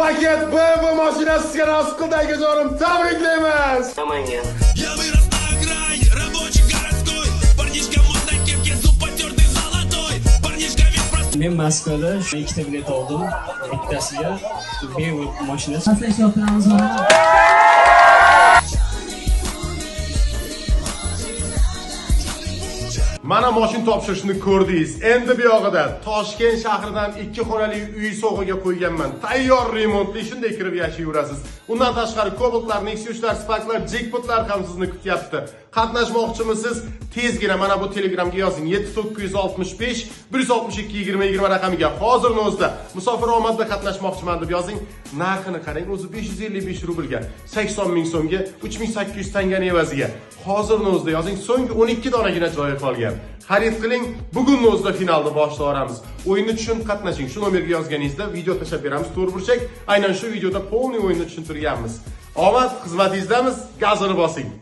Paket BMW mashinasi sizga nasib qildi, akajonim. Tabriklaymiz. Namangan. Я вырос на окраине, рабочий городской. Парнишка мод на кепке, зуб потертый золотой. Парнишка ведь простой. Men Moskvada ikkita bilet oldim. Bittasiga BMW mashinasi. Pastlashib mana. Mana mashina topshirishni ko'rdingiz. Endi bu yog'ida Toshkent shahridan 2 xonali uy sovg'aga qo'yganman. Tayyor remontli, shunday kirib yashayverasiz. Undan tashqari Cobaltlar, Nexus'lar, Sparklar, Jackpotlar ham sizni kutyapti. Qatnashmoqchimisiz? Tezgina mana bu Telegramga yozing. 7965 162 20 20 raqamiga. Hozirni o'zida musofir omadda qatnashmoqchiman deb yozing. Narxini qarang, o'zi 555 rublga, 80 ming so'mga, 3800 tangani evaziga. Hozirni o'zida yozing. So'nggi 12 donagina joyi qolgan. Xarid qiling, bugunni o'zida finalni boshlayveramiz. O'yinni tushunib qatnashing. Shu nomerga yozganingizda video tashlab beramiz, to'rtburchak. Aynan shu videoda polniy o'yinni tushuntirganmiz. Omad xizmatingizdamiz, gazini bosing.